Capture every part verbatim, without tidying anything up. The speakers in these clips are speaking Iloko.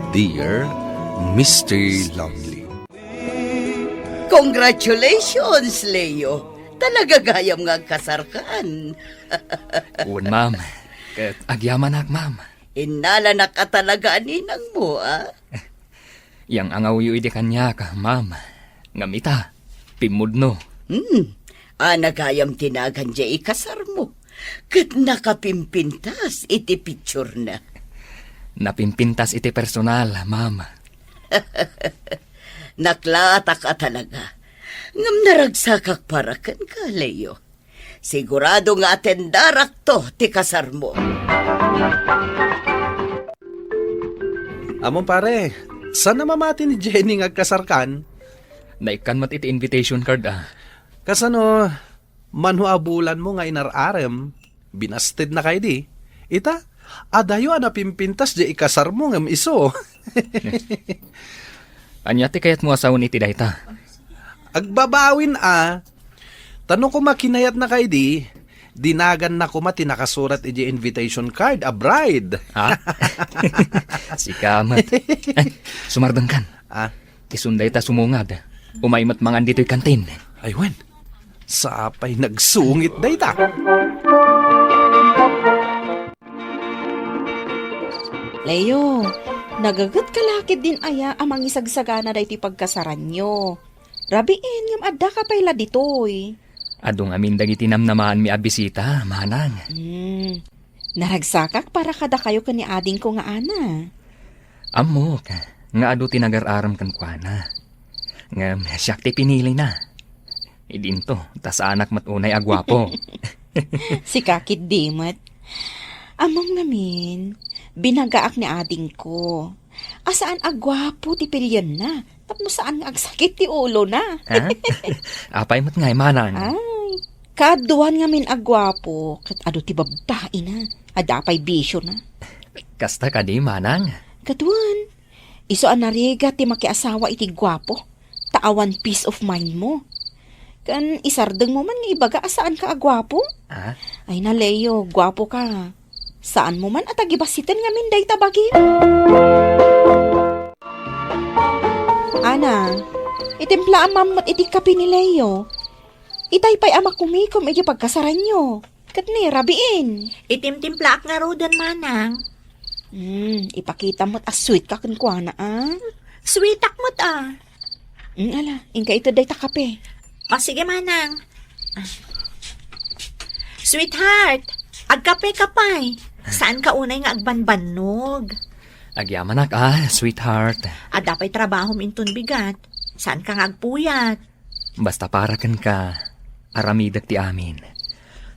Dear Mister Lonely. Congratulations, Leo. Talaga gayam nga agkasarkan. Wen, ma'am. Ket agyamanak, ma'am. Innalanak a talaga a ninangmo, a? Yang angawyo idi kaniak, ma'am. Ngem ita, pimmudno. Hmm. Ana gayam ti nagan diay ikasarmo. Ket nakapimpintas iti picturena. Napimpintas iti personal, ma'am. Naklaatak a talaga. Ngem naragsakak para kenka, Leo. Sigurado nga atendarakto ti kasarmo. Ammom, pare, saan a mamati ni Jenny nga agkasarkan? Naikkan met iti invitation card, a. Kasano, mano a bulanmo nga inar-arem, binastedna kaydi? Ita, adayo a napimpintas diay ikasarmo ngem isu. Ania ti kayatmo a sawen iti dayta? Agbabawin a. Ta no koma kinayatna kaydi, dinaganna koma ti nakasurat iti invitation card a bride. Ha? Sika met. Ay, sumardengkan. Ah. Isun dayta sumungad. Umay met mangan ditoy kantin. Ay, wen. Sapay nagsungit dayta. Leo, nagagetka la ketdin aya a mangisagsagana daytoy pagkasaranyo. Rabiin, ngem addaka pay la ditoy. Adu ngamin dagiti namnamaanmi a bisita, manang. Hmm. Naragsakak para kadakayo ken ni adingko nga Ana. Ammok nga adu ti nagar-arem kenkuana. Ngem siak ti pinilina. Idinto, ta saanak met unay a guapo. Sika ketdi met. Ammom ngamin, binagaak ni adingko. A saan a guapo ti pilienna, tapno saan nga agsakit ti ulona. Ha? Apay met ngay, manang? Ay, kaaduan ngamin a guapo, ket adu ti babbaina, adda pay bisiona. Kasta kadi, manang? Kaduan, isu a narigat ti makiasawa iti guapo, ta awan peace of mind mo. Ken isardengmo man nga ibaga a saanka a guapo? Ah? Ay na, Leo, guapo ka. Saanmo man a tagibassiten ngamin dayta bagi. Ana, itimplaam met iti kape ni Leo. Itay pay a makumikom iti pagkasaranyo. Ket ni, rabiin. Itimtimplaak ngaruden, manang. Hmm, ipakitam met a sweet ka kenkuana, a? Sweetak met, a. Hmm, ala, inka ited dayta kape. O, sige, manang. Sweetheart, agkape ka pay. Saan ka unay nga agbanbannog? Agyamanak, a, sweetheart. Adda pay trabahom inton bigat. Saan ka nga agpuyat? Basta para kenka, aramidek ti amin.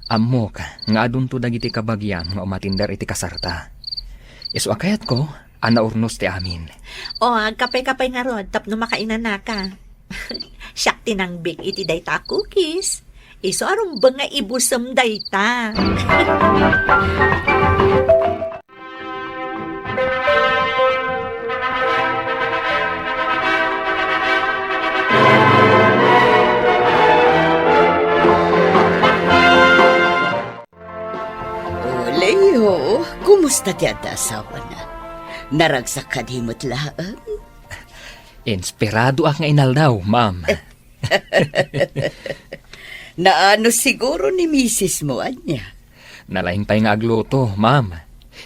Ammok nga adunto dagiti kabagiam nga umatinder iti kasarta. Isu a kayatko a naurnos ti amin. O, agkape ka pay ngarud tapno makainanaka. Siak ti nangbig iti dayta a cookies. Isu a rumbeng nga ibusem dayta. O, Leo, kumusta ti adda asawana? Naragsak kadi met laeng? Inspiradoak nga inaldaw, ma'am. Naanos siguro ni misis mo, ania? Nalaing pay nga agluto, ma'am.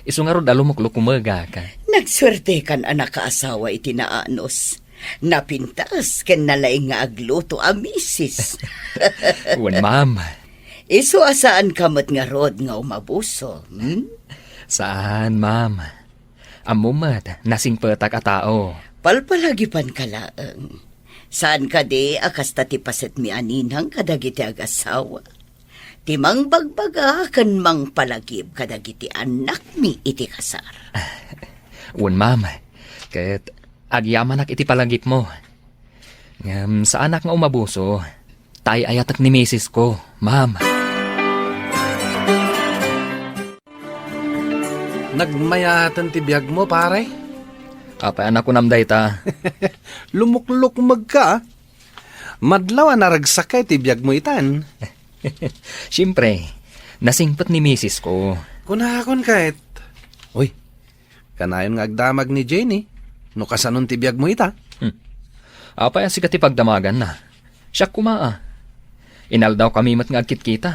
Isu ngarud a lumuklukumegak. Nagsuertekan a nakaasawa iti naanos. Napintas ken nalaing nga agluto a misis. Wen, ma'am. Isu a saanka met ngarud nga umabuso, hmm? Saan, ma'am. Ammom met, nasingpetak a tao. Palpalagipanka laeng. Saan kadi a kasta ti pasetmi a ninang kadagiti agasawa? Ti mangbagbaga ken mangpalagip kadagiti annakmi iti kasar. Wen, ma'am. Ket agyamanak iti palagipmo. Ngem saanak nga umabuso. Ta ay-ayatek ni misisko, ma'am. Nagmayaten ti biagmo, pare? Apay a nakunam dayta? Lumuklukmegka, a. Madlaw a naragsak iti biagmo itan. Siempre, nasingpet ni misisko. Kunakon ket. Uy, kanayon nga agdamag ni Jenny. no kasanon ti biagmo ita. Hmm. Apay a sika ti pagdamaganna? Siak koma a. Inaldawkami met nga agkitkita.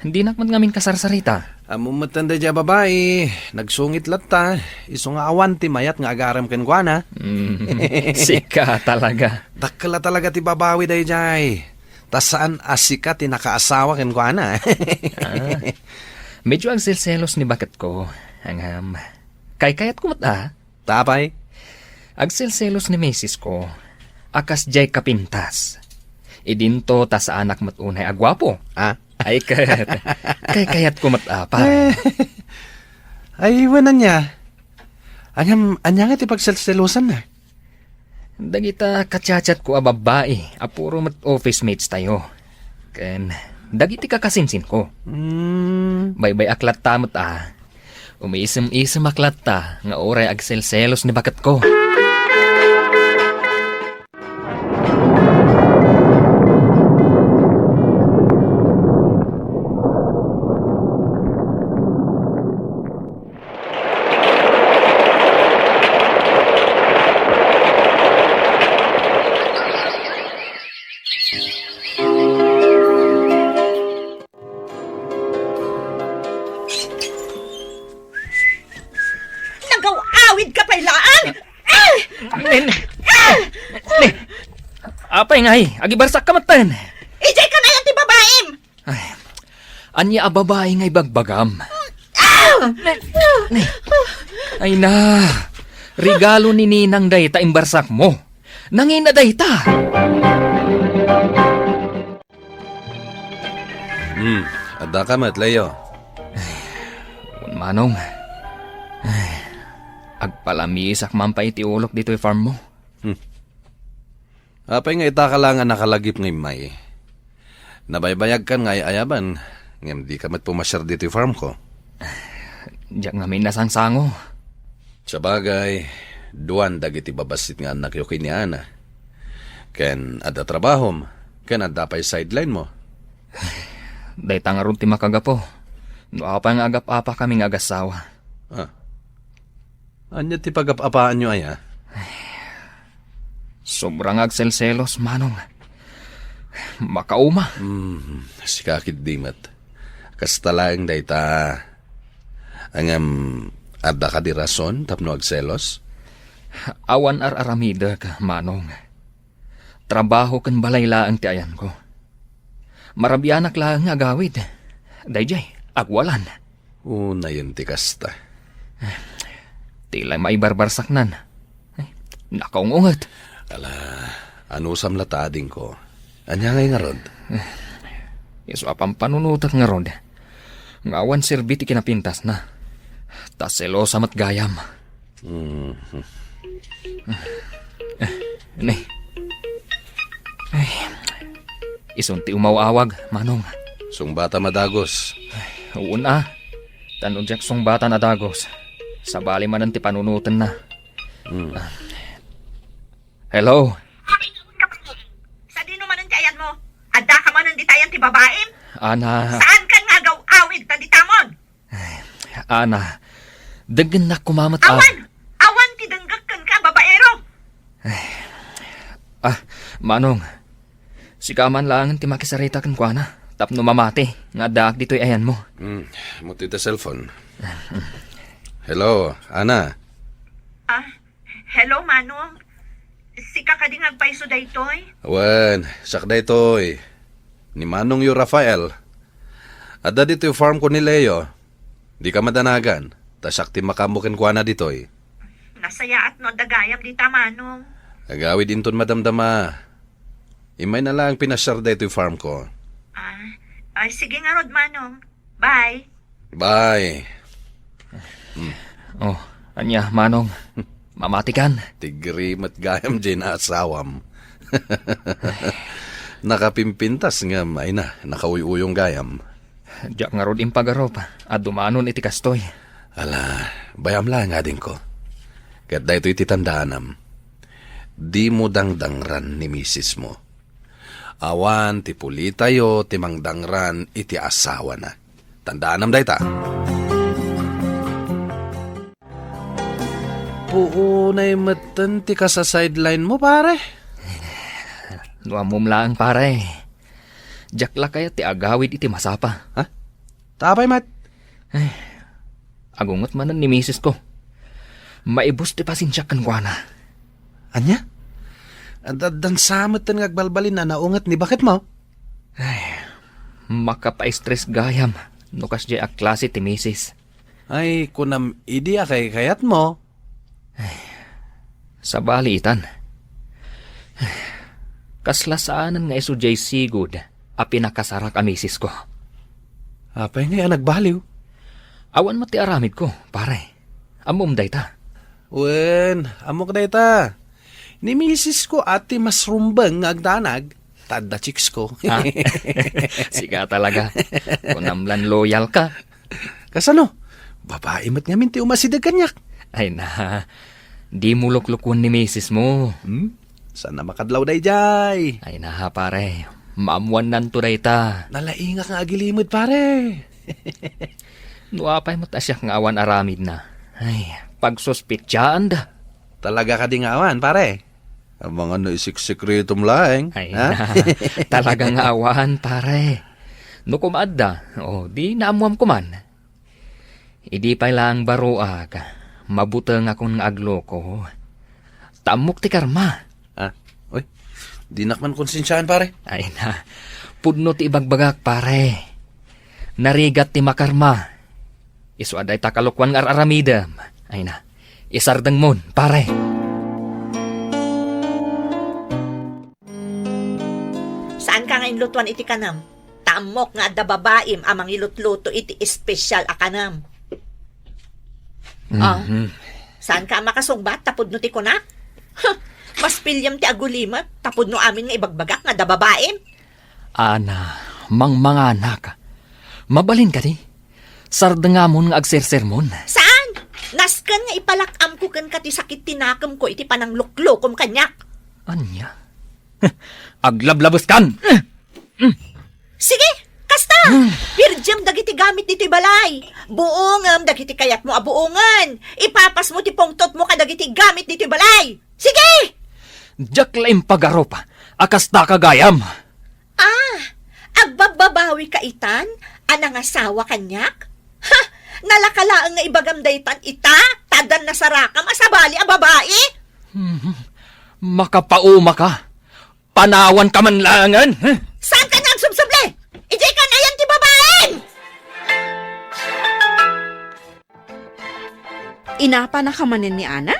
Dinak met ngamin kasarsarita. Ammom met daydiay a babai, nagsungit latta, isu nga awan ti mayat nga agarem kenkuana. Mm, sika talaga. Dakkel a talaga ti babawi daydiay. Ta saan a sika ti nakaasawa kenkuana. Ah, medyo agselselos ni baketko. Ngem, kaykayatko met a. Ta apay? Agselselos ni misis ko a kasdiay kapintas. Idinto ta saanak met unay a guapo. Ah? Ay ket, kaykayatko met a, pare. Ay, wen ania? Aniam-, ania nga ti pagselselosanna? Dagita ka-chat-chat ko a babbai a puro met office mates tayo. Ken dagiti kakasinsin ko. Hmm. Baybay-ak latta met a. Umiisem-isemak latta nga uray agselselos ni baketko. Nagaw-awid ka pay laang! Ah! Nen, nen, apay ngay, agibarsak ka metten. Idiay kanayon ti babaim! Ay, ania a babai nga ibagbagam? Ah! Ay na, regalo ni Ninang dayta imbarsakmo. Nangina dayta. Hmm, adda ka met, Leo. Wen, Manong. Ay, agpalamisak man pay iti ulok ditoy farm mo. Hmm. Apay nga ita ka la nga nakalagip nga immay? Nabaybayag kan nga ay-ayaban, ngem di ka met pumasiar ditoy farm ko. Diak ngamin nasangsango. Sabagay, duan dagiti babassit nga annakyo ken ni Ana. Ken adda trabahom, ken adda pay sideline mo. Dayta ngarud ti makagapu. No apay nga agap-apa kami nga agassawa. Ah. Ania ti pagap-apaanyo aya? Sobra nga agselselos, Manong. Makauma. Hmm, sika ketdi met. Kasta laeng dayta. Ngem, adda kadi rason tapno agselos? Awan ar-aramidek, Manong. Trabaho ken balay laeng ti ayanko. Marabianak laeng nga agawid. Daydiay, agwalan. Unayen ti kasta. Ti lay maibarbarsaknan. Ay, nakaung-unget. Ala, anusam latta, adingko. Ania ngay ngarud? Isu a pampanunotek ngarud nga awan serbi ti kinapintasna. Ta selosa met gayam. Mhm. Ne. Ay, isun ti umaw-awag, Manong. Sungbatam a dagus. Ay, uun a. Ta no diak sungbatan a dagus, sabali manen ti panunotenna. Hmm. Ah. Hello? Sadino manen ti ayanmo? Adda ka manen ditayan ti babaim? Ana. Saan kan nga agaw-awid ta ditamon? Ay, Ana, denggennak koma met a- Awan! Awan ti denggek kenka, babaero! Ay, ah, Manong, sika man laengen ti makisarita kenkuana tapno mamati nga addaak ditoy ayanmo. Hmm, ammo ti cellphone. Hello, Ana. Ah, hello, Manong. Sika kadi nga agpayso daytoy? Wen, siak daytoy. Ni manongyo Rafael. Adda ditoy farm ko ni Leo. Dika madanagan, ta siak ti makaammo kenkuana ditoy. Nasayaat no adda gayam dita, Manong. Agawid inton madamdama. Immay na laeng pinasiar daytoy farm ko. Ah, ah, sige ngarud, Manong. Bye. Bye. Hmm. Oh, ania, Manong? Mamatikan? Tiggeri met gayam diay naasawam. Nakapimpintas ngem, ay na, nakauy-uyong gayam. Diak ngarud impagarup a dumanon iti kastoy. Ala, bayam laeng, adingko. Ket daytoy ti tandaanam. Dimo dangdangran ni misismo. Awan ti pulitayo ti mangdangran iti asawana. Tandaanam dayta. Puunay metten ti kasa-sideline mo, pare. No ammom laeng, pare. Diak la kayat ti agawid iti masapa. Ha? Apay met? Ay, agunget manen ni misis ko. Maibus ti pasensiak kenkuana. Ania? Ad-, addan sa metten nga agbalbalin a naunget ni baket mo? Ay, makapaistres gayam no kasdiay a klase ti misis. Ay, kunam idi a kaykayat mo. Ay, sabali itan. Ay, kasla saanen nga isu diay sigud a pinakasarak a misis ko. Apay ngay a nagbaliw? Awan met ti aramid ko, pare. Ammom dayta. Wen, ammok dayta. Ni misis ko a ti mas rumbeng nga agdanag, ta adda chicks ko. Ha? Sika talaga. Kunam lan loyal ka. Kasano? Babai met ngamin ti umasideg kaniak. Ay na, dimo luklukuen ni misis mo. Hmm? Saan a makadlaw daydiay? Ay na, pare. Maammuannanto dayta. Nalaingak nga agilimed, pare. No apay met a siak nga awan aramidna. Ay, pagsuspetsaanda. Talaga kadi nga awan, pare? Amangan no isiksikretom laeng, Ay, ha? Talaga nga awan, pare. No kumaadda, o, di naammuam koman. Idi pay laeng baruak, mabutengakon nga agloko. Ta ammok ti karma. Ah, uy, dinak man konsensiaan, pare. Ay na, pudno ti ibagbagak, pare. Narigat ti makarma. Isu a dayta kalokuan nga ar-aramidem. Ay na, isardengmon, pare. Saanka nga inlutuan iti kanam? Ta ammok nga adda babaim a mangilutluto iti espesyal a kanam. Ah, Mhm. Saanka a makasungbat ta pudno ti kunak? Huh, mas piliem ti agulimek ta pudno amin nga ibagbagak nga adda babaim. Ana, mangmanganak. Mabalin kadi? Sardengamon nga agsersermon. Saan? Nasken nga ipalak-amko kenka ti sakit ti nakemko iti panangluklokom kaniak. Ania? Aglablabeskan! Sige, kasta! Pirdiem dagiti gamit ditoy balay. Buongem dagiti kayatmo a buongen. Ipapasmo ti pungtotmo kadagiti gamit ditoy balay. Sige! Diak la impagarup a kasta ka gayam. Ah, agbabbabawika itan a nangasawa kaniak? Ha! Nalaka laeng nga ibagam daytan ita, ta addan nasarakam a sabali a babai? Hmm, makapauma ka. Panawan ka man laengen, ha? Saan ka nga agsubsubli? Idiay kanayon ti babaim! Inapana ka manen ni Ana?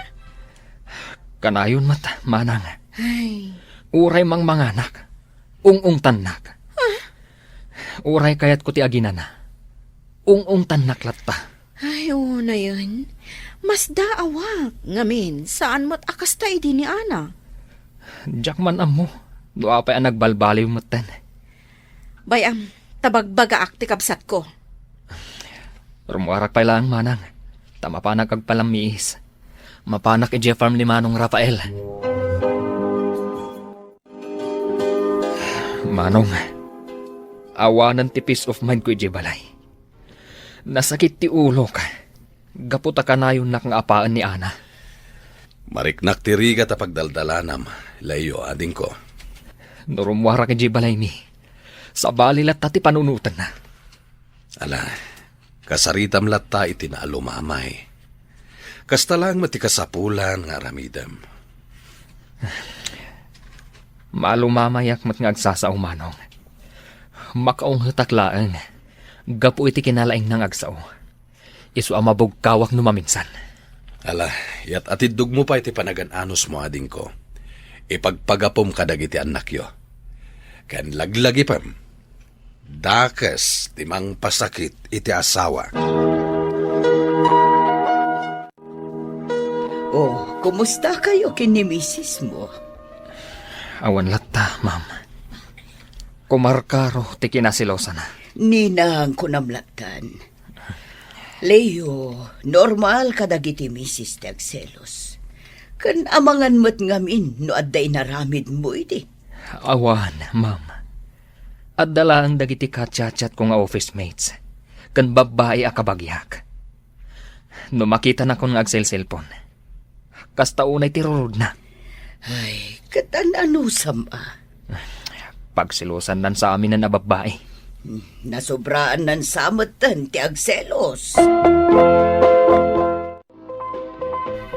Kanayon met, manang. Ay. Uray mangmanganak, ung-ungtannak. Ah? Uray kayatko ti aginana, ung-ungtannak latta. Ay, unayen. Masdaawak. Ngamin, saan met a kasta idi ni Ana? Diak man ammo no apay a nagbalbaliw metten. Bay-am, ta bagbagaak ti kabsatko. Rummuarak pay laeng, manang, ta mapanak agpalammiis. Mapanak idiay farm ni Manong Rafael. Manong, awanen ti peace of mind ko idiay balay. Nasakit ti ulok gapu ta kanayonnak nga apaen ni Ana. Mariknak ti rigat a pagdaldalanam, Leo, adingko. No rummuarak idiay balaymi, sabali latta ti panunotenna. Ala, kasaritam latta iti naalumamay. Kasta laeng met ti kasapulan nga aramidem. Maalumamayak met nga agsasao, manong. Makaunghetak laeng gapu iti kinalaingna nga agsao. Isu a mabugkawak no maminsan. Ala, yat atiddogmo pay ti panagan-anusmo, adingko. Ipagpagapom kadagiti annakyo. Ken laglagipem, dakes ti mangpasakit iti asawa. Oh, kumusta kayo ken ni misis mo? Awan latta, ma'am. Kumarkaro ti kinaselosana. Ninang, kunam lattan. Leo, normal kadagiti misis ti agselos. Ken amangan met ngamin no adda inaramid mo idi. Awan, ma'am. Adda laeng dagiti kachatchat ko nga office mates ken babbai a kabagiak. No makitanakon nga agselselpon, Kasta unay ti rurudna. Ay, ket an-anusam a? Pagselosannan sa amin a babbai. Nasobraannan sa metten ti agselos.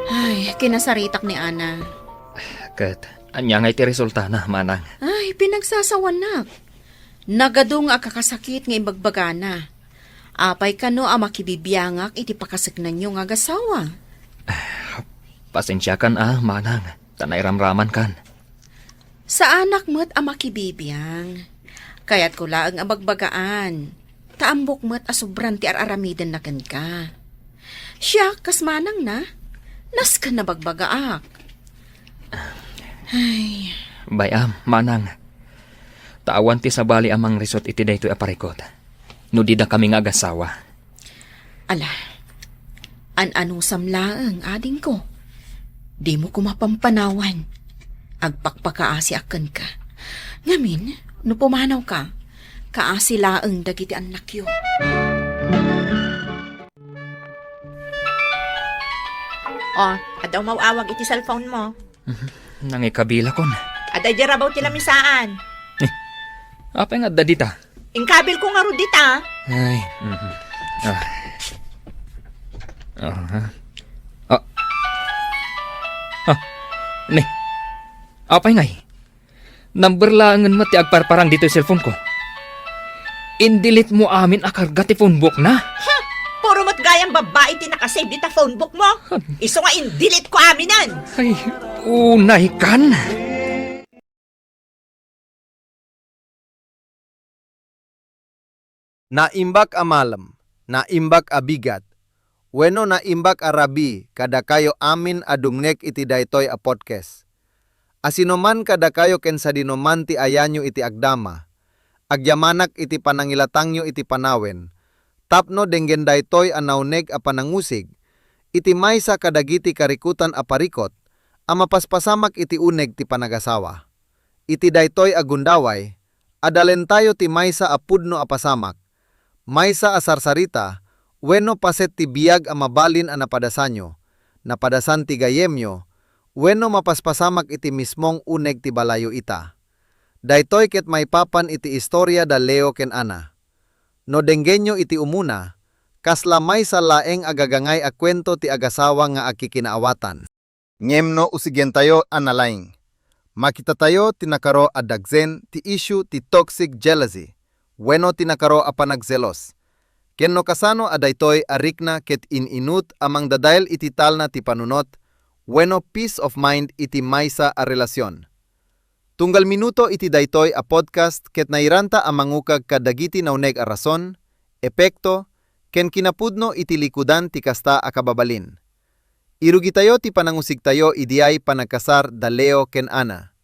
Ay, kinasaritak ni Ana. Ket, ania ngay ti resultana, manang? Ay, pinagsasawanak. Nagadu nga agkakasakit nga ibagbagana. Apay kano a makibibiangak iti pakaseknanyo nga agasawa? Pasensiakan a, manang, ta nairamramankan. Saanak met a makibibiang. Kayatko laeng a bagbagaan, ta ammok met a sobran ti ar-aramidenna kenka. Siak, kas manangna, nasken a bagbagaak. Ay. Bay-am, manang. Ta awan ti sabali a mangrisut iti daytoy a parikut no didakami nga agasawa. Ala, an-anusam laeng, adingko. Dimo koma pampanawan. Agpakpakaasiak kenka. Ngamin, no pumanawka, kaasi laeng dagiti annakyo. O, adda umaw-awag iti cellphone mo. Mhm. Nangikabilakon. Adda idiay rabaw ti lamisaan. Eh, apay nga adda dita? Inkabilko ngarud dita. Ay, mhm. Ah. Aha. Ah. Ah. Ni. Apay ngay? Number laengen met ti agparparang ditoy cellphone ko. Indelete mo amin a karga ti phone book na? Ha? Puro met gayam babbai ti nakasave dita phone book mo. Isu nga indelete ko aminen. Ay, unay kan. Naimbag a malem, naimbag a bigat, wenno naimbag a rabii kadakayo amin a dumngeg iti daytoy a podcast. Asinoman kadakayo ken sadinoman ti ayanyo iti agdama, agyamanak iti panangilatangyo iti panawen, tapno denggen daytoy a nauneg a panangusig iti maysa kadagiti karikutan a parikut a mapaspasamak iti uneg ti panagasawa. Iti daytoy a gundaway, adalentayo ti maysa a pudno a pasamak, maysa a sarsarita wenno paset ti biag a mabalin a napadasanyo, napadasan ti gayyemyo, wenno mapaspasamak iti mismong uneg ti balayyo ita. Daytoy ket maipapan iti istoria da Leo ken Ana. No denggenyo iti umuna, kasla maysa laeng a gagangay a kuento ti agasawa nga agkikinaawatan. Ngem no usigentayo a nalaing, makitatayo ti nakaro a dagsen ti issue ti toxic jealousy wenno ti nakaro a panagselos. Ken no kasano a daytoy a rikna ket in-inut a mangdadael iti talna ti panunot wenno peace of mind iti maysa a relasion. Tunggal minuto iti daytoy a podcast ket nairanta a mangukag kadagiti nauneg a rason, epekto, ken kinapudno iti likudan ti kasta a kababalin. Irugitayo ti panangusigtayo idiay panagkasar da Leo ken Ana.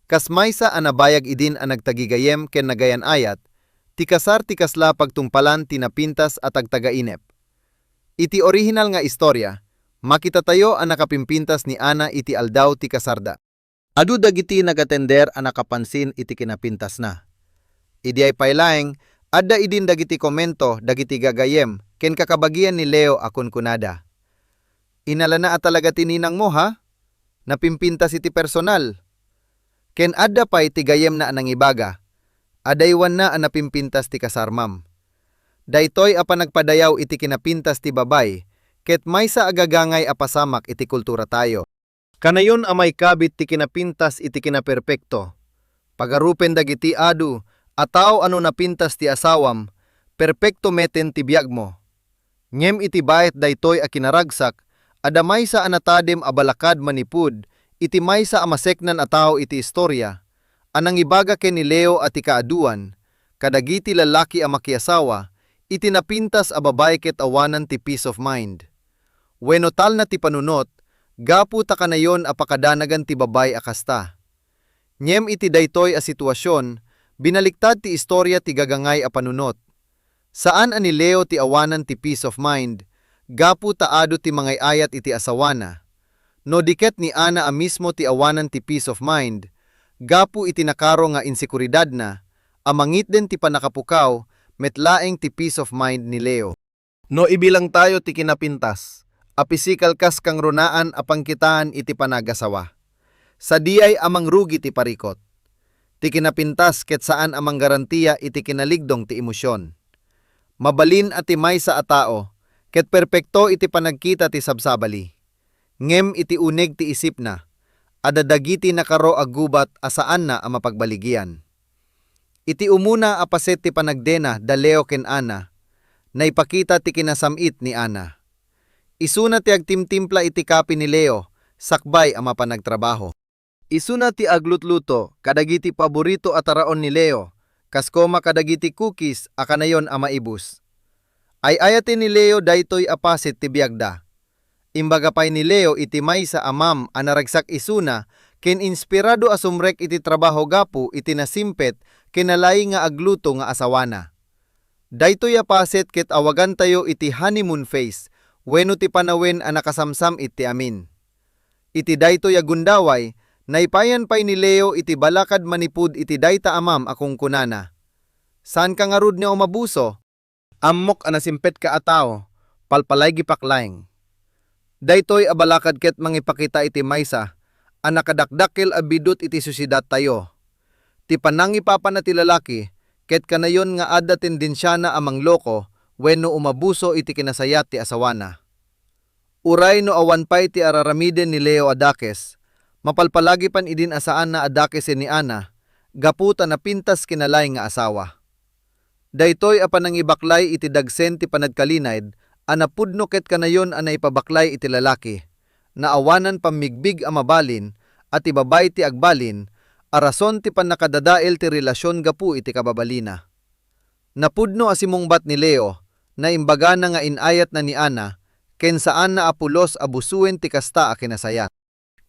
Kas maysa a nabayag idin a nagtagigayem ken nagayan-ayat, ti kasar ti kasla pagtungpalan ti napintas a tagtagainep. Iti orihinal nga istoria, makitatayo a nakapimpintas ni Ana iti aldaw ti kasarda. Adu dagiti nagatender a nakapansin iti kinapintasna. Idiay pay laeng, adda idin dagiti komento dagiti gagayyem ken kakabagian ni Leo a kunkunada, "Inalana a talaga ti ninangmo, ha? Napimpintas iti personal." Ken adda pay ti gayyemna a nangibaga, "Adaywanna a napimpintas ti kasarmam." Daytoy a panagpadayaw iti kinapintas ti babay ket maysa a gagangay a pasamak iti kulturatayo. Kanayon a maikabit ti kinapintas iti kinaperpekto. Pagarupen dagiti adu a tao a no napintas ti asawam, perpekto meten ti biagmo. Ngem iti bayat daytoy a kinaragsak, adda maysa a natadem a balakad manipud iti maysa a maseknan a tao iti istoria a nangibaga ken ni Leo a ti kaaduan kadagiti lallaki a makiasawa iti napintas a babay ket awanan ti peace of mind wenno talna ti panunot gapu ta kanayon a pakadanagan ti babay a kasta. Ngem iti daytoy a situasion, binaliktad ti istoria ti gagangay a panunot. Saan a ni Leo ti awanan ti peace of mind gapu ta adu ti mangay-ayat iti asawana, no di ket ni Ana a mismo ti awanan ti peace of mind gapu iti nakaro nga insekuridadna a mangitden ti pannakapukaw met laeng ti peace of mind ni Leo. No ibilangtayo ti kinapintas, a pisikal kas kangrunaan a pangkitaan iti panagasawa. Sadiay a mangrugi ti parikut. Ti kinapintas ket saan a manggarantia iti kinaligdong ti emosion. Mabalin a ti maysa a tao ket perpekto iti panagkita ti sabsabali. Ngem iti uneg ti isipna, adda dagiti nakaro a gubat a saanna a mapagbaligian. Iti umuna a paset ti panagdena da Leo ken Ana, naipakita ti kinasam-it ni Ana. Isuna ti agtimtimpla iti kape ni Leo sakbay a mapan agtrabaho. Isuna ti aglutluto kadagiti paborito a taraon ni Leo, kas koma kadagiti cookies a kanayon a maibus. Ay-ayaten ni Leo daytoy a paset ti biagda. Imbaga pay ni Leo iti maysa a ma'am a naragsak isuna ken inspirado a sumrek iti trabaho gapu iti nasimpet ken nalaing nga agluto nga asawana. Daytoy a paset ket awagantayo iti honeymoon phase wenno ti panawen a nakasamsam-it ti amin. Iti daytoy a gundaway, naipayan pay ni Leo iti balakad manipud iti dayta a ma'am a kunkunana, "Saanka ngarud nga umabuso? Ammok a nasimpetka a tao, palpalagipek laeng." Daytoy a balakad ket mangipakita iti maysa a nakadakdakkel a bidut iti sosiedattayo. Ti panangipapanna ti lalaki ket kanayon nga adda tendensiana a mangloko wenno umabuso iti kinasayat ti asawana. Uray no awan pay ti araramiden ni Leo a dakes, mapalpalagipan idin a saanna a dakesen ni Ana gapu ta napintas ken nalaing nga asawa. Daytoy a panangibaklay iti dagsen ti panagkalinayad a napudno ket kanayon a naipabaklay iti lalaki, naawanan pammigbig a mabalin a ti babbai ti agbalin a rason ti pannakadadael ti relasion gapu iti kababalina. Napudno a simungbat ni Leo, naimbagana nga in-ayatna ni Ana ken saanna a pulos a busuen ti kasta a kinasayat.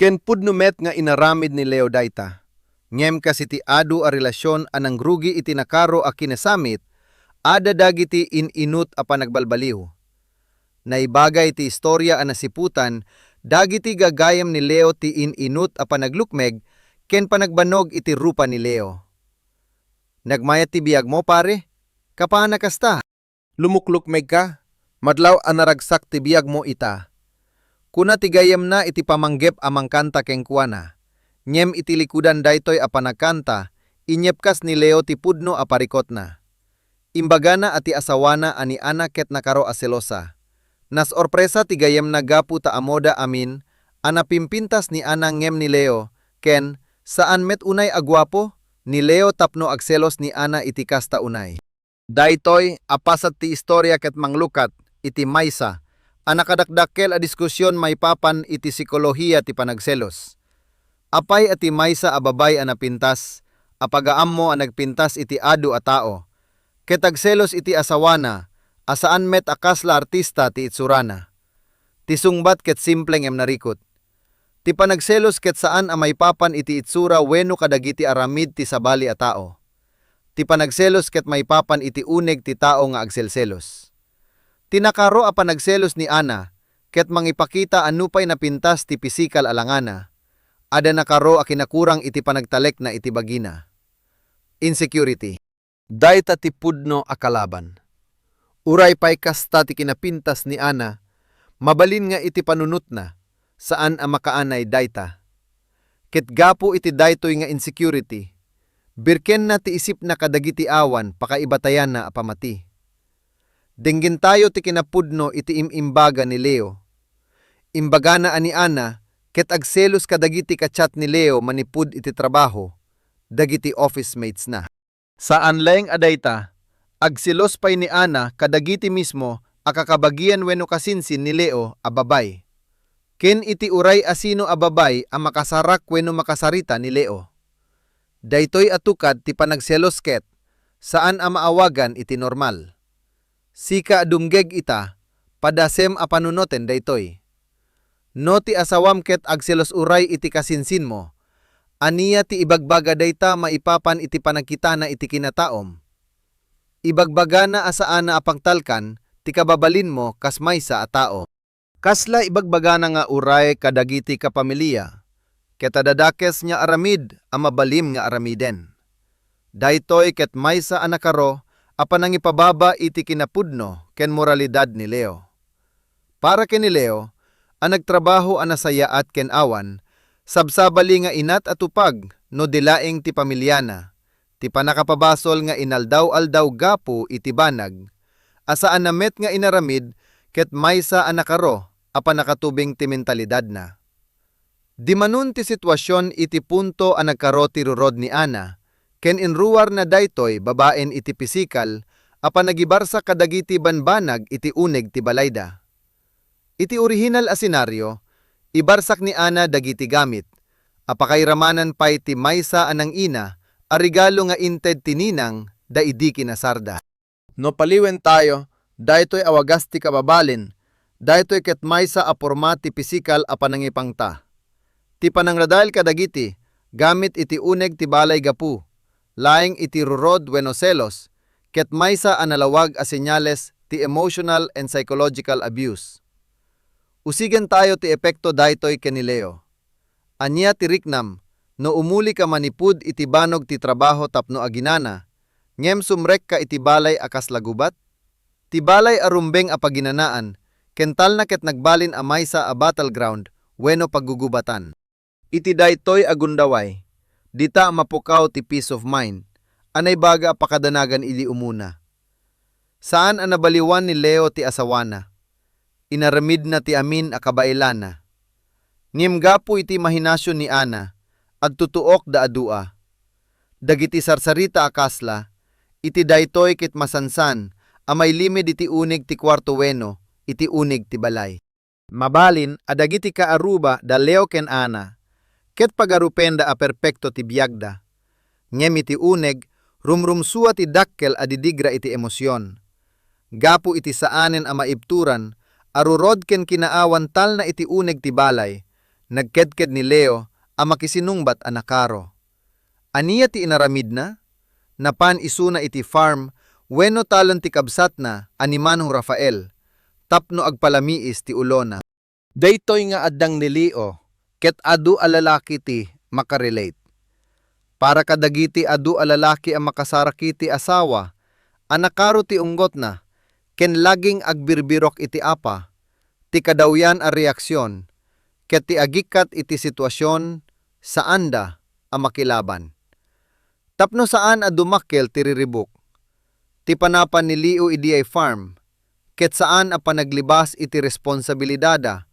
Ken pudno met nga inaramid ni Leo dayta. Ngem kas iti adu a relasion a nangrugi iti nakaro a kinasamit, adda dagiti in-inut a panagbalbaliw. Naibaga iti istoria a nasiputan dagiti gagayem ni Leo ti in-inut a panaglukmeg ken panagbannog iti rupa ni Leo. "Nagmayat ti biagmo, pare? Kapaana kasta? Lumuklukmegka? Madlaw a naragsak ti biagmo ita," kuna ti gayyemna iti pamanggep a mangkanta kenkuana. Ngem iti likudan daytoy a panagkanta, inyepkas ni Leo ti pudno a parikutna. Imbagana a ti asawana a ni Ana ket nakaro a selosa. Nasorpresa ti gayyemna gapu ta ammoda amin a napimpintas ni Ana ngem ni Leo, ken saan met unay a guapo ni Leo tapno agselos ni Ana iti kasta unay. Daytoy a paset ti istoria ket manglukat iti maysa a nakadakdakkel a diskusion maipapan iti psikolohiya ti panagselos. Apay a ti maysa a babbai a napintas a pagaammo a nagpintas iti adu a tao, ket agselos iti asawana a saan met a kasla artista ti itsurana? Ti sungbat ket simple ngem narikut. Ti panagselos ket saan a maipapan iti itsura wenno kadagiti aramid ti sabali a tao. Ti panagselos ket maipapan iti uneg ti tao nga agselselos. Ti nakaro a panagselos ni Ana ket mangipakita a nupay napintas ti pisikal a langana, adda nakaro a kinakurang iti panagtalekna iti bagina. Insecurity. Dayta ti pudno a kalaban. Uray pay kasta ti kinapintas ni Ana, mabalin nga iti panunotna, saan a makaanay dayta. Ket gapu iti daytoy nga insecurity, birkenna ti isipna kadagiti awan pakaibatayanna a pamati. Denggentayo ti kinapudno iti im-imbaga ni Leo. Imbagana a ni Ana ket agselos kadagiti ka-chat ni Leo manipud iti trabaho, dagiti office mates na. Saan laeng a dayta, agselos pay ni Ana kadagiti mismo a kakabagian wenno kasinsin ni Leo a babbai. Ken iti uray a sino a babbai a makasarak wenno makasarita ni Leo. Daytoy a tukad ti panagselos ket saan a maawagan iti normal. Sika a dumngeg ita, padasem a panunoten daytoy. No ti asawam ket agselos uray iti kasinsinmo, ania ti ibagbaga dayta maipapan iti panagkitana iti kinataom? Ibagbagana a saanna a pagtalkan ti kababalinmo kas maysa a tao. Kasla ibagbagana nga uray kadagiti kapamilia, ket adda dakes nga aramid a mabalin nga aramiden. Daytoy ket maysa a nakaro a panangipababa iti kinapudno ken moralidad ni Leo. Para ken ni Leo, a nagtrabaho a nasayaat ken awan, sabsabali nga inat a tupag no di laeng ti pamiliana, ti pannakapabasol nga inaldaw-aldaw gapu iti banag, a saan a met nga inaramid ket maysa a nakaro a pannakatubeng ti mentalidadna. Dimanon ti situasion iti punto a nagkaro ti rurod ni Ana, ken inruarna daytoy babaen iti pisikal a panagibarsak kadagiti banbanag iti uneg ti balayda. Iti orihinal a senario, ibarsak ni Ana dagiti gamit, a pakairamanan pay ti maysa a nangina a regalo nga inted ti ninang da idi kinasarda. No paliwentayo, daytoy a wagas ti kababalin, daytoy ket maysa a porma ti pisikal a panangipangta. Ti panangradael kadagiti gamit iti uneg ti balay gapu laeng iti rurod wenno selos, ket maysa a nalawag a senyales ti emotional and psychological abuse. Usigentayo ti epekto daytoy ken ni Leo. Ania ti riknam no umulika manipud iti banog ti trabaho tapno aginana, ngem sumrekka iti balay a kasla gubat? Ti balay a rumbeng a paginanaan, ken talna ket nagbalin a maysa a battleground wenno paggugubatan. Iti daytoy a gundaway, dita a mapukaw ti peace of mind a naibaga a pakadanagan idi umuna. Saan a nabaliwan ni Leo ti asawana. Inaramidna ti amin a kabaelana. Ngem gapu iti imahinasion ni Ana, agtutuokda a dua. Dagiti sarsarita a kasla, iti daytoy ket masansan a mailimid iti uneg ti kuarto wenno iti uneg ti balay. Mabalin a dagiti kaaruba da Leo ken Ana, ket pagarupenda a perpekto ti biagda. Ngem iti uneg, rumrumsua ti dakkel a didigra iti emosion. Gapu iti saanen a maibturan a rurod ken kinaawan talna iti uneg ti balay, nagkedked ni Leo a makisinungbat a nakaro. Ania ti inaramidna? Napan isuna iti farm wenno talon ti kabsatna a ni Manong Rafael tapno agpalamiis ti ulona. Daytoy nga addang ni Leo ket adu a lalaki ti makarelate. Para kadagiti adu a lalaki a makasaraki ti asawa a nakaro ti unggotna ken laging agbirbirok iti apa, ti kadawyan a reaksion, ket ti agikkat iti situasion saanda a makilaban. Tapno saan a dumakkel ti riribuk, ti panapan ni Leo idiay farm, ket saan a panaglibas iti responsabilidada,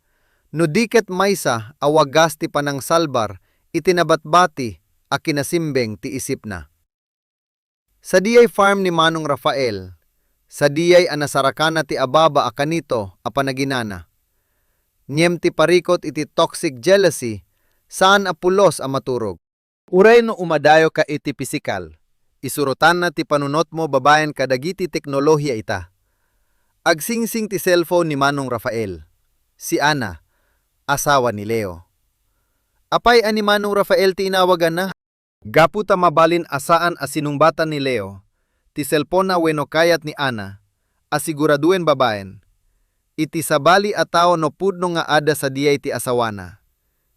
no di ket maysa a wagas ti panangsalbar iti nabatbati a kinasimbeng ti isipna. Sadiay farm ni Manong Rafael, sadiay a nasarakana ti ababa a kanito a panaginana. Ngem ti parikut iti toxic jealousy, saan a pulos a maturog. Uray no umadayoka iti pisikal, isurotanna ti panunotmo babaen kadagiti teknolohia ita. Agsingsing ti cellphone ni Manong Rafael, si Ana, asawa ni Leo. Apay a ni Manong Rafael ti inawaganna? Gapu ta mabalin a saan a sinungbatan ni Leo ti cellphone-na wenno kayat ni Ana a siguraduen babaen, iti sabali a tao no pudno nga adda sadiay ti asawana.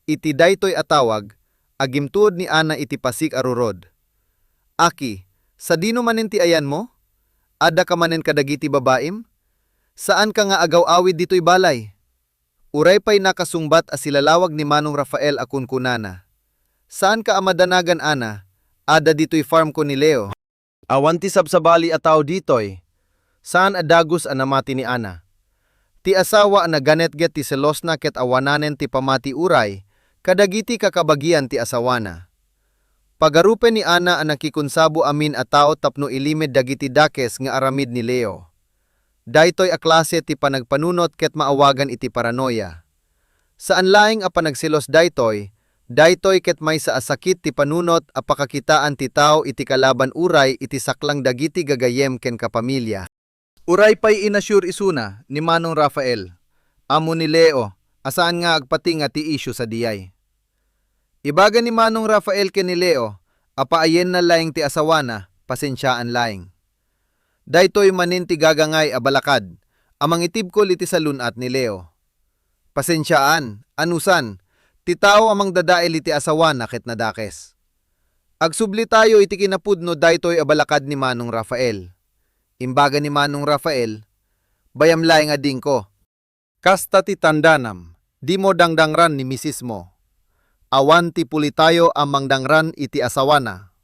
Iti daytoy a tawag, agimtuod ni Ana iti pasig a rurod. "Aki, sadino manen ti ayanmo? Addaka manen kadagiti babaim? Saanka nga agaw-awid ditoy balay?" Uray pay nakasungbat a silalawag ni Manong Rafael a kunkunana, "Saanka a madanagan, Ana, adda ditoy farm ko ni Leo." Awan ti sabsabali a tao ditoy. Saan a dagus a namati ni Ana. Ti asawa a naganetget ti selosna ket awananen ti pamati uray kadagiti kakabagian ti asawana. Pagarupen ni Ana a nakikonsabo amin a tao tapno ilimed dagiti dakes nga aramid ni Leo. Daytoy a klase ti panagpanunot ket maawagan iti paranoia. Saan laeng a panagselos daytoy, daytoy ket maysa a sakit ti panunot a pakakitaan ti tao iti kalaban uray iti saklang dagiti gagayyem ken kapamilya. Uray pay inassure isuna ni Manong Rafael, ammo ni Leo a saan nga agpatinga ti issue sadiay. Ibaga ni Manong Rafael ken ni Leo a paayenna laeng ti asawana, pasensiaan laeng. Daytoy manen ti gagangay a balakad a mangitibkol iti salun-at ni Leo. Pasensiaan, anusan, ti tao a mangdadael iti asawana ket nadakes. Agsublitayo iti kinapudno daytoy a balakad ni Manong Rafael. Imbaga ni Manong Rafael, "Bayam laeng a dingko." Kasta ti tandanam, dimo dangdangran ni misismo. Awan ti pulitayo a mangdangran iti asawana.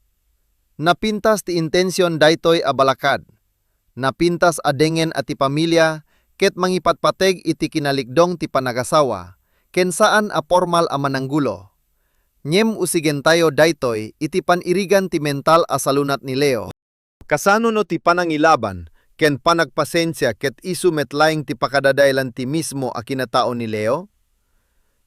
Napintas ti intension daytoy a balakad. Napintas a dengen a ti pamilia ket mangipatpateg iti kinalikdong ti panagasawa ken saan a pormal a mananggulo. Ngem usigentayo daytoy iti pan-irigan ti mental a salunat ni Leo. Kasano no ti panangilaban ken panagpasensia ket isu met laeng ti pakadadaelan ti mismo a kinatao ni Leo?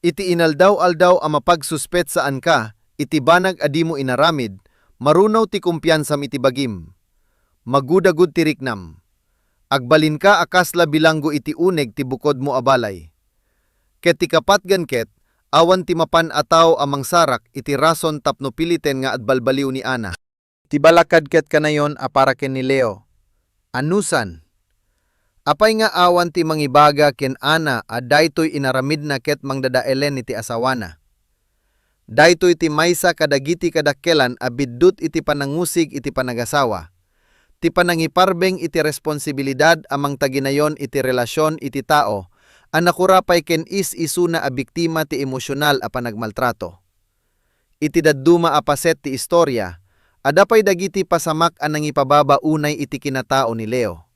Iti inaldaw-aldaw a mapagsuspetsaanka iti banag a dimo inaramid, marunaw ti kumpiansam iti bagim. Magudagud ti riknam. Agbalinka a kasla bilanggo iti uneg ti bukodmo a balay. Ket ti kapatgan ket, awan ti mapan a tao a mangsarak iti rason tapno piliten nga agbalbaliw ni Ana. Ti balakad ket kanayon a para ken ni Leo. Anusan? Apay nga awan ti mangibaga ken Ana a daytoy inaramidna ket mangdadaelen iti asawana? Daytoy ti maysa kadagiti kadakkelan a biddut iti panangusig iti panagasawa. Ti panangiparbeng iti responsibilidad a mangtaginayon iti relasion iti tao a nakurapay ken is-isuna a biktima ti emosional a panagmaltrato. Iti dadduma a paset ti istoria, adda pay dagiti pasamak a nangipababa unay iti kinatao ni Leo.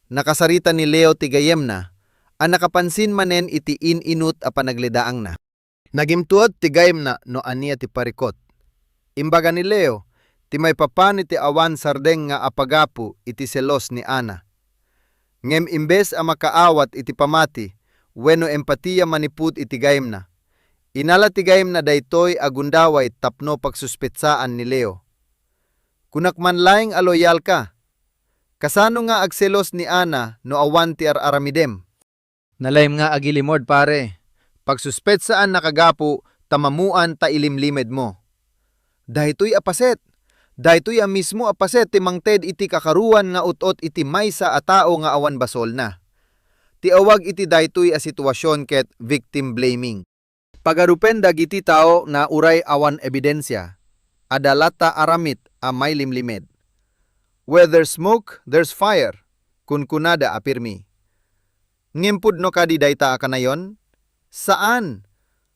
Nakasarita ni Leo ti gayyemna a nakapansin manen iti in-inut a panagledaangna. Nagimtuod ti gayyemna no ania ti parikut. Imbaga ni Leo, ti maipapan iti awan sardeng nga apagapu iti selos ni Ana. Ngem imbes a makaawat iti pamati wenno empatiya manipud iti gayyemna, inala ti gayyemna daytoy a gundaway tapno pagsuspetsaan ni Leo. Kunak man laeng a loyalka. Kasano nga agselos ni Ana no awan ti ar-aramidem? Nalaem nga agilimod, pare. Pagsuspetsaan nakagapu ta mamuan ta ilimlimedmo. Daytoy a paset, daytoy a mismo a paset ti mangted iti kakaruan nga ut-ot iti maysa a tao nga awan basolna. Ti awag iti daytoy a situasion ket victim blaming. Pagarupen dagiti tao nga uray awan ebidensia, adda latta aramid a mailimlimed. "Where there's smoke, there's fire," kunkunada a pirmi. Ngem pudno kadi dayta a kanayon? Saan!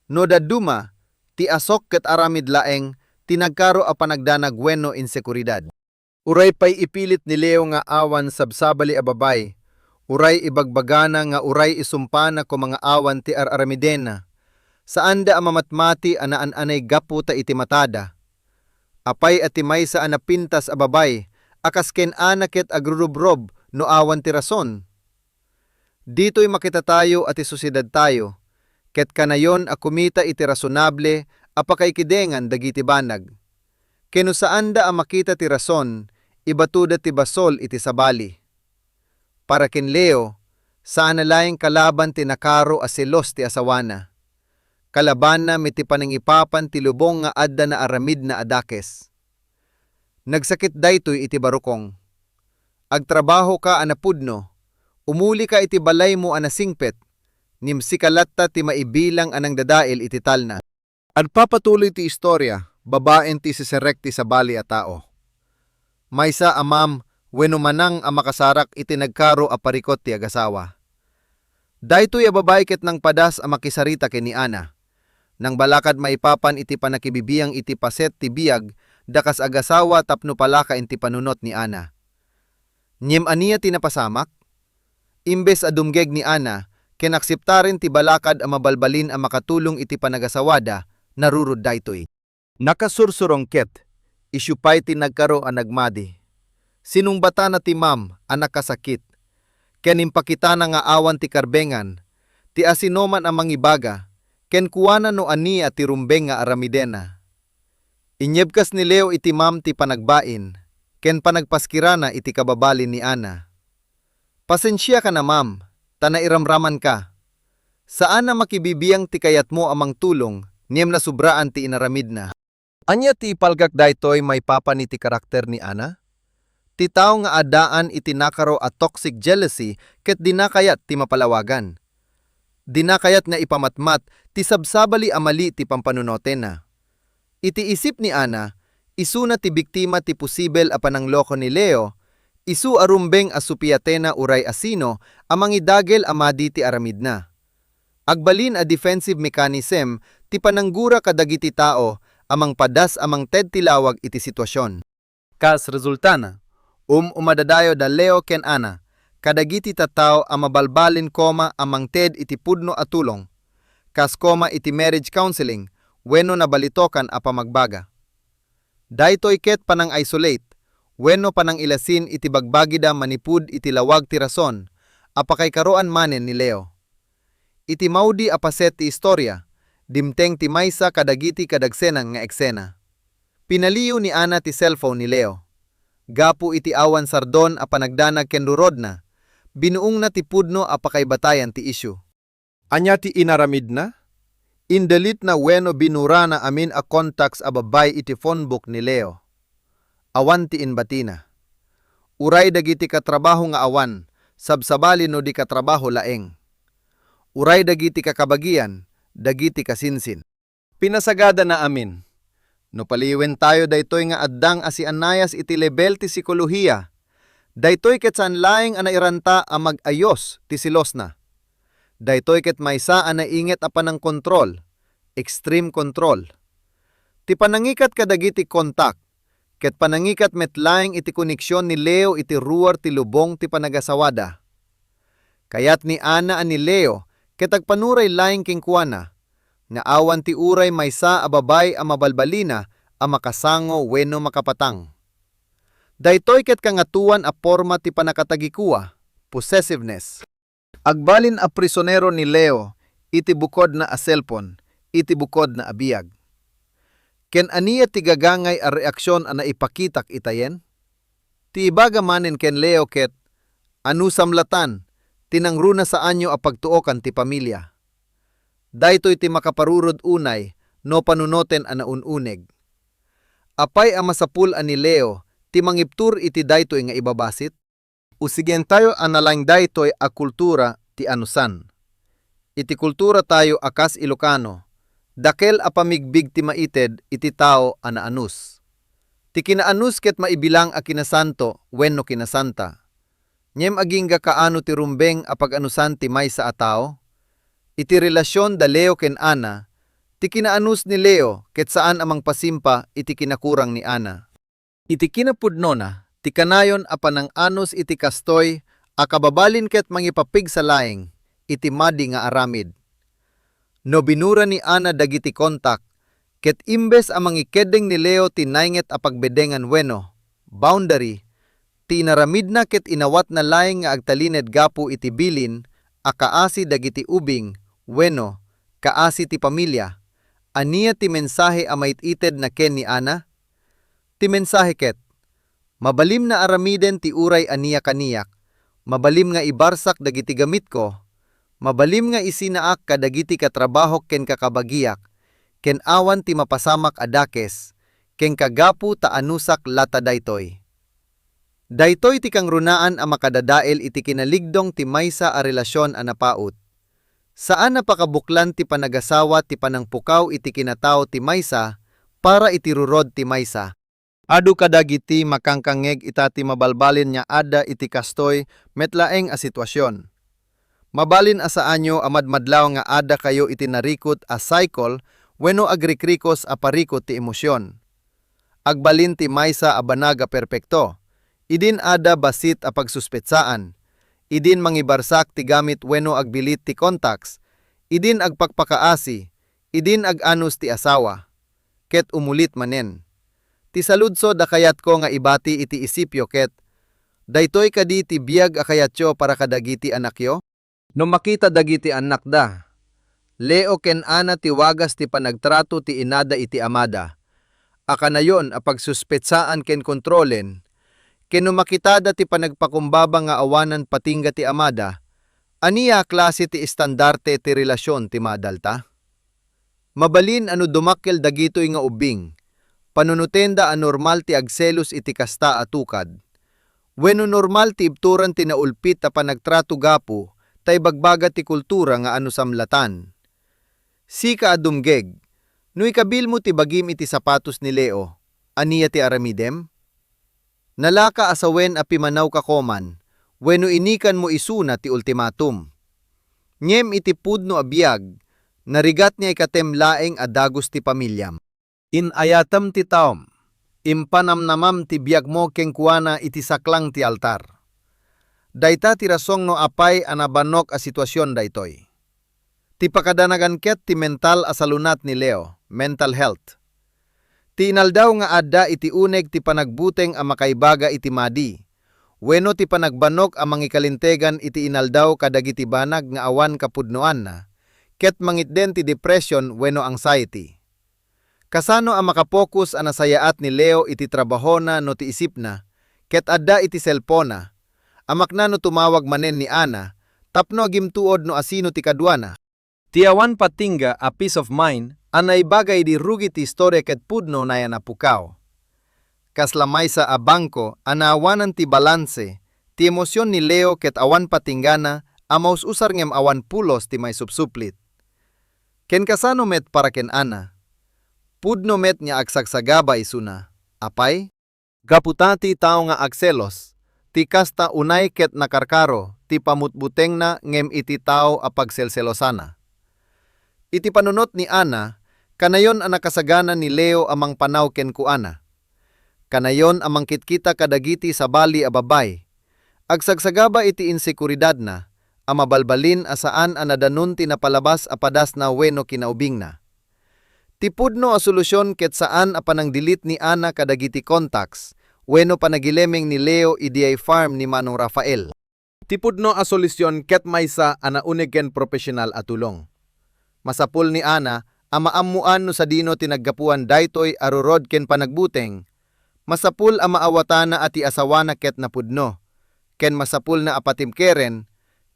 No dadduma, ti asok ket aramid laeng ti nagkaro a panagdanag wenno inseguridad. Uray pay ipilit ni Leo nga awan sabsabali a babay, uray ibagbagana nga uray isumpana koma nga awan ti ar-aramidenna, saanda a mamatmati a naan-anay gapu ta iti matada. Apay a ti maysa a napintas a babay a kas ken Ana ket agrurubrob no awan ti rason? Ditoy makitatayo a ti sosiedadtayo ket kanayon a kumita iti rasonable a pakaikidengan dagiti banag. Ken no saanda a makita ti rason, ibatoda ti basol iti sabali. Para ken Leo, saan a laeng kalaban ti nakaro a selos ti asawana. Kalabanna met ti panangipapan ti lubong nga adda naaramidna a dakes. Nagsakit daytoy iti barukong. Agtrabahoka a napudno, umulika iti balaymo a nasingpet, ngem sika latta ti maibilang a nangdadael iti talna. Agpapatuloy ti istoria babaen ti siserrek ti sabali a tao. Maysa a ma'am wenno manang a makasarak iti nagkaro a parikut ti agasawa. Daytoy a babai ket nangpadas a makisarita ken ni Ana. Nangbalakad maipapan iti pannakibibiang iti paset ti biag da kas agasawa tapno palakaen ti panunot ni Ana. Ngem ania ti napasamak? Imbes a dumgeg ni Ana ken akseptaren ti balakad a mabalbalin a makatulong iti panagasawada, narurod daytoy. Nakasursurong ket, isu pay ti nagkaro a nagmadi. Sinungbatana ti ma'am a nakasakit, ken impakitana nga awan ti karbengan, ti asinoman a mangibaga, ken kuana no ania ti rumbeng nga aramidena. Inyebkas ni Leo iti ma'am ti panagbain ken panagpaskirana iti kababalin ni Ana. "Pasensiakan a, ma'am, ta nairamramanka. Saan a makibibiang ti kayatmo a mangtulong, ngem nasubraan ti inaramidna." Ania ti ipalgak daytoy maipapan iti karakter ni Ana? Ti tao nga addaan iti nakaro a toxic jealousy ket dina kayat ti mapalawagan. Dina kayat nga ipamatmat ti sabsabali a mali ti pampanunotenna. Iti isip ni Ana, isuna ti biktima ti posibel a panangloko ni Leo, Isu a rumbeng a supiatena uray a sino a mangidagel a madi ti aramidna. Agbalin a defensive mechanism ti pananggura kadagiti tao a mangpadas a mangted ti lawag iti situasion. Kas resultana, um-umadadayo da Leo ken Ana kadagiti tattao a mabalbalin koma a mangted iti pudno a tulong, kas koma iti marriage counseling wenno nabalitokan a pamagbaga. Daytoy ket panang-isolate wenno panangilasin iti bagbagida manipud iti lawag ti rason a pakaikaroan manen ni Leo. Iti maudi a paset ti istoria, dimteng ti maysa kadagiti kadagsenan nga eksena. Pinaliw ni Ana ti cellphone ni Leo. Gapu iti awan sardon a panagdanag ken rurodna, binuongna ti pudno a pakaibatayan ti issue. Ania ti inaramidna? Indelete na wenno binurana amin a contacts a babbai iti phonebook ni Leo. Awan ti inbatina. Uray dagiti katrabaho nga awan, sabsabali no di katrabaho laeng. Uray dagiti kakabagian, dagiti kasinsin. Pinasagadana amin. No paliwentayo daytoy nga addang a siannayas iti lebel ti sikolohiya, daytoy ket saan laeng a nairanta a mag-ayos ti selosna. Daytoy ket maysa a nainget a panangkontrol, extreme control. Ti panangikat kadagiti kontak, ket panangikat met laeng iti koneksion ni Leo iti ruar ti lubong ti panagasawada. Kayat ni Ana a ni Leo ket agpanuray laeng kenkuana, nga awan ti uray maysa a babbai a mabalbalina a makasango wenno makapatang. Daytoy ket kangatoan a porma ti pannakatagikua, possessiveness. Agbalin a prisonero ni Leo iti bukodna a cellphone, iti bukodna a biag. Ken ania ti gagangay a reaksion a naipakitak itayen? Ti ibaga manen ken Leo ket, anusam latan, ti nangruna saanyo a pagtuokan ti pamilia. Daytoy ti makaparurod unay no panunoten a naun-uneg. Apay a masapul a ni Leo ti mangiptur iti daytoy nga ibabasit? Usigentayo a nalaing daytoy a kultura ti anusan. Iti kulturatayo a kas Ilocano, dakkel a pamigbig ti maited iti tao a naanus. Ti kinaanus ket maibilang a kinasanto wenno kinasanta. Ngem agingga kaano ti rumbeng a pag-anusan ti maysa a tao? Iti relasion da Leo ken Ana, ti kinaanus ni Leo ket saan a mangpasimpa iti kinakurang ni Ana. Iti kinapudnona, ti kanayon a panang-anus iti kastoy a kababalin ket mangipapigsa laeng iti madi nga aramid. No binura ni Ana dagiti kontak, ket imbes a mangikeddeng ni Leo ti nainget a pagbedengan wenno boundary, ti inaramidna ket inawatna laeng nga agtalined gapu iti bilin a kaasi dagiti ubing wenno kaasi ti pamilia, ania ti mensahe a mait-itedna ken ni Ana? Ti mensahe ket, mabalim nga aramiden ti uray ania kaniak, mabalim nga ibarsak dagiti gamitko, mabalim nga isinaak kadagiti katrabahok ken kakabagiak, ken awan ti mapasamak a dakes, ken kagapu ta anusak latta daytoy. Daytoy ti kangrunaan a makadadael iti kinaligdong ti maysa a relasion a napaut. Saan a pakabuklan ti panagasawa ti panangpukaw iti kinatao ti maysa para iti rurod ti maysa. Adu kadagiti makangkangngeg ita ti mabalbalin nga adda iti kastoy met laeng a situasion. Mabalin a saanyo a madmadlaw nga addakayo iti narikot a cycle wenno agrikrikos a parikot ti emosion. Agbalin ti maysa a banag a perpekto. Idin adda bassit a pagsuspetsaan. Idin mangibarsak ti gamit wenno agbilit ti contacts. Idin agpakpakaasi. Idin ag-anus ti asawa. Ket umulit manen. Ti saludsod a kayatko nga ibati iti isipyo ket, daytoy kadi ti biag a kayatyo para kadagiti annakyo? No makita dagiti annakda, Leo ken Ana ti wagas ti panagtrato ti inada iti amada, a kanayon a pagsuspetsaan ken kontrolen, ken no makitada ti panagpakumbaba nga awanan patingga ti amada, ania a klase ti estandarte ti relasion ti maadalta? Mabalin a no dumakkel dagitoy nga ubbing, panunotenda a normal ti agselos iti kasta a tukad, wenno normal ti ibturan ti naulpit a panagtrato gapu ta ibagbaga ti kultura nga anusamlatan. Sika a dumgeg, no ikabilmo ti bagim iti sapatos ni Leo, ania ti aramidem? Nalaka a sawen a pimanawka koman wenno inikanmo isuna ti ultimatum. Ngem iti pudno a biag, narigat nga ikatem laeng a dagus ti pamiliam. In-ayatem ti taom, impanamnamam ti biagmo kenkuana iti saklang ti altar. Dayta ti rason no apay a nabannok a situasion daytoy. Ti pakadanagan ket ti mental a salunat ni Leo, mental health. Ti inaldaw nga adda iti uneg ti panagbuteng a makaibaga iti madi, wenno ti panagbannok a mangikalintegan iti inaldaw kadagiti banag nga awan kapudnoanna, ket mangitden ti depression wenno anxiety. Kasano a makapokus a nasayaat ni Leo iti trabahona no ti isipna ket adda iti selpona, a makna no tumawag manen ni Ana tapno agimtuod no asino ti kaduana? Ti awan patingga a peace of mind a naibaga idi rugi ti istoria ket pudno nayan a pukaw. Kasla maysa a bangko a naawanan ti balanse ti emosion ni Leo ket awan patinggana a maus-usar ngem awan pulos ti maisupsuplit. Ken kasano met para ken Ana? Pudno met nga agsagsagaba isuna, apay? Gapu ta ti tao nga agselos, ti kasta unay ket nakarkaro ti pamutbutengna ngem iti tao a pagselselosana. Iti panunot ni Ana, kanayon a nakasagana ni Leo a mangpanaw kenkuana. Kanayon a mangkitkita kadagiti sabali a babai. Agsagsagaba iti insekuridadna a mabalbalin a saan a nadanon ti napalabas a padasna wenno kinaubingna. Ti pudno a solusion ket saan a panangdilit ni Ana kadagiti contacts wenno panagilemeng ni Leo idiay farm ni Manong Rafael. Ti pudno a solusion ket maysa a nauneg ken profesional a tulong. Masapul ni Ana a maammoan no sadino ti naggapuan daytoy a rurod ken panagbuteng. Masapul a maawatana a ti asawana ket napudno, ken masapulna a patimkeren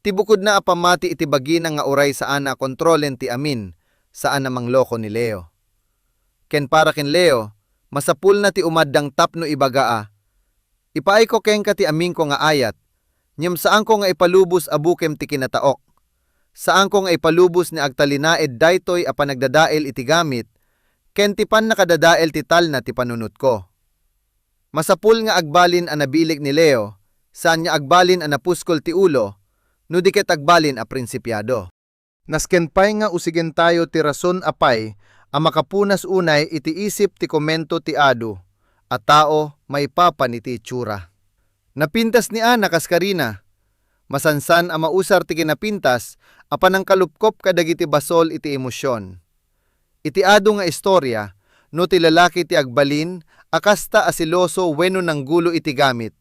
ti bukodna a pammati iti bagina nga uray saanna a kontrolen ti amin, saan a mangloko ni Leo. Ken para ken Leo, masapulna ti umaddang tapno ibaga a, "Ipaayko kenka ti aminko nga ayat, ngem saanko nga ipalubos a bukem ti kinataok. Saanko nga ipalubos ni agtalinaed daytoy a panagdadael iti gamit, ken ti pannakadadael ti talna ti panunotko. Masapul nga agbalin a nabileg ni Leo, saan nga agbalin a napuskol ti ulo, no di ket agbalin a prinsipiado." Nasken pay nga usigentayo ti rason apay a makapunas unay iti isip ti komento ti adu a tao maipapan iti itsura. Napintas ni Ana kas karina. Masansan a mausar ti kinapintas a panangkalupkop kadagiti basol iti emosion. Iti adu nga istoria, no ti lalaki ti agbalin a kasta a seloso wenno nanggulo iti gamit,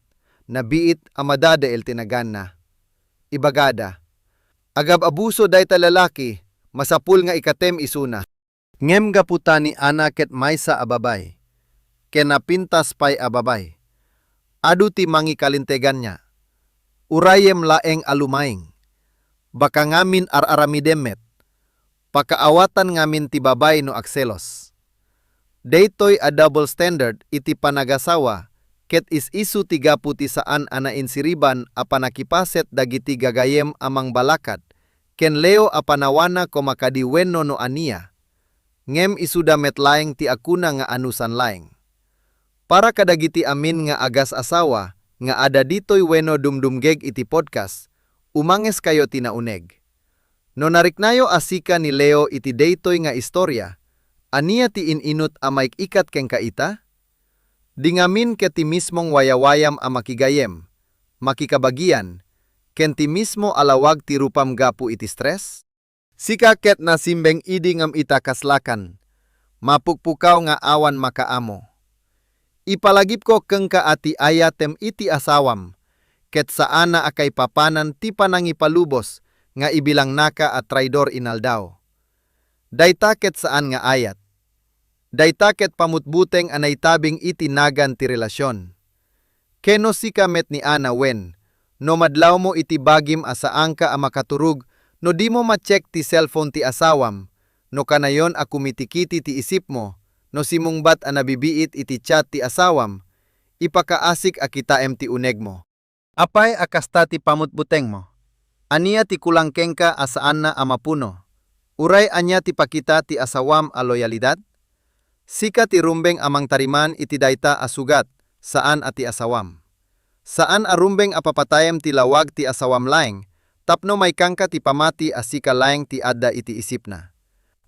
nabiit a madadael ti naganna. Ibagada, "Agab-abuso dayta lalaki, masapul nga ikatem isuna." Ngem gapu ta ni Ana ket maysa a babay, ken napintas pay a babay, adu ti mangikalinteganna. Urayem laeng a lumaing. Baka ngamin ar-aramidem met. Pakaawatan ngamin ti babay no agselos. Daytoy a double standard iti panagasawa ket is-isu ti gapu ti saan a nainsiriban a pannakipaset dagiti gagayem a mangbalakad ken Leo a panawana koma kadi wenno no ania. Ngem isuda met laeng ti akuna nga anusan laeng. Para kadagiti amin nga agas-asawa nga adda ditoy wenno dumdumgeg iti podcast, umangeskayo ti nauneg. No nariknayo a sika ni Leo iti daytoy nga istoria, ania ti in-inut a maik-ikat kenka ita? Di ngamin ket ti mismong wayawayam a makigayem, makikabagian, ken ti mismo a lawag ti rupam gapu iti stress? Sika ket nasimbeng idi ngem ita kaslakan, mapukpukaw nga awan makaammo. Ipalagipko kenka a ti ayatem iti asawam ket saanna a kaipapanan ti panangipalubos nga ibilangnaka a traidor inaldaw. Dayta ket saan nga ayat. Dayta ket pamutbuteng a naitabing iti nagan ti relasion. Ken no sika met ni Ana wen, no madlawmo iti bagim a saanka a makaturog no dimo ma-check ti cellphone ti asawam, no kanayon a kumitikiti ti isipmo, no simungbat a nabibiit iti chat ti asawam, ipakaasik a kitaem ti unegmo. Apay a kasta ti pamutbutengmo? Ania ti kulang kenka a saanna a mapuno? Uray ania ti pakita ti asawam a loyalidad? Sika ti rumbeng a mangtariman iti dayta a sugat, saan a ti asawam. Saan a rumbeng a papatayem ti lawag ti asawam laeng, tapno maikkanka ti pamati a sika laeng ti adda iti isipna.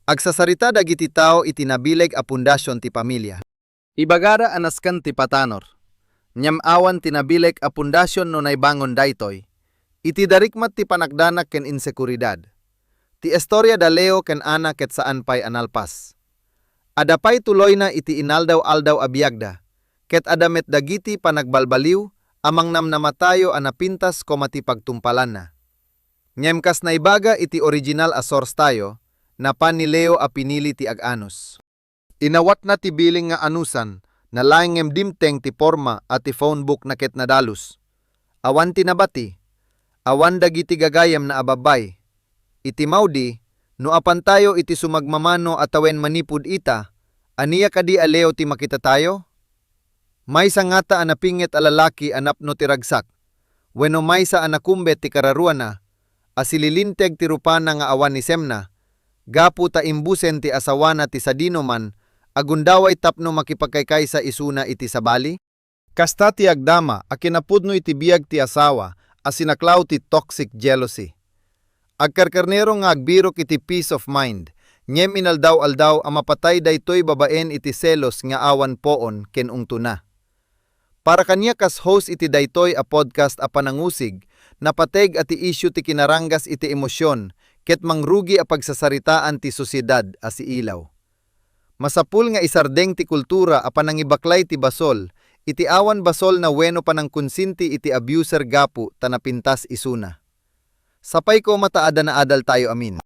Agsasarita dagiti tao iti nabileg a pundasion ti pamilia. Ibagada a nasken ti patanor. Ngem awan ti nabileg a pundasion no naibangon daytoy. Iti darikmat ti panakdanak ken insekuridad. Ti istoria da Leo ken Ana ket saan pay a nalpas. Adda pay tuloyna iti inaldaw-aldaw a biagda, ket adda met dagiti panagbalbaliw a mangnamnamatayo a napintas koma ti pagtumpalanna. Ngem kas naibaga iti original a source tayo, napan ni Leo a pinili ti ag-anus. Inawatna ti biling nga anusan, nalaing ngem dimteng ti porma a ti phone bookna ket nadalus. Awan ti nabati. Awan dagiti gagayemna a babbay. Iti maudi, no apantayo iti sumagmamano a tawen manipud ita, ania kadi a Leo ti makitatayo? Maysa ngata a napinget a lalaki a napno ti ragsak, wenno maysa a nakumbet ti kararuana, a sililinteg ti rupana nga awan ni semna, gapu ta imbusen ti asawana ti sadinoman a gundaway tapno makipagkaykaysa isuna iti sabali? Kasta ti agdama a kinapudno iti biag ti asawa a sinaklaw ti toxic jealousy. Agkarkarnero nga agbirok iti peace of mind, ngem inaldaw-aldaw a mapatay daytoy babaen iti selos nga awan poon ken ungtona. Para kaniak kas host iti daytoy a podcast a panangusig, napateg a ti isyu ti kinaranggas iti emosion ket mangrugi a pagsasaritaan ti sosyedad a siilaw. Masapul nga isardeng ti kultura a panangibaklay ti basol iti awan basolna wenno panangkonsinti iti abuser gapu ta napintas isuna. Sapay koma ta adda naadaltayo amin.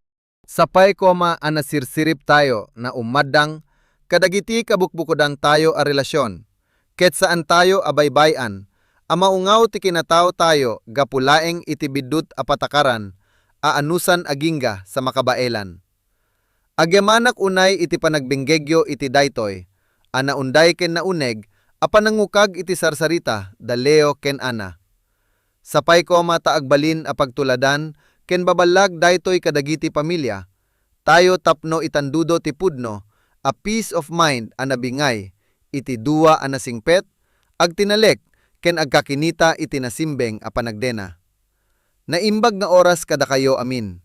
Sapay koma a nasirsiriptayo, naumaddang kadagiti kabukbukodantayo a relasion, ket saantayo a baybay-an a maungaw ti kinataotayo gapu laeng iti biddut a patakaran a anusan agingga sa makabaelan. Agyamanak unay iti panagbenggegyo iti daytoy a naunday ken nauneg a panangukag iti sarsarita da Leo ken Ana. Sapay koma ta agbalin a pagtuladan ken baballag daytoy kadagiti pamilia tayo tapno itandudo ti pudno a peace of mind a nabingay iti dua a nasingpet, agtinalek, ken agkakinita iti nasimbeng a panagdena. Naimbag nga oras kadakayo amin.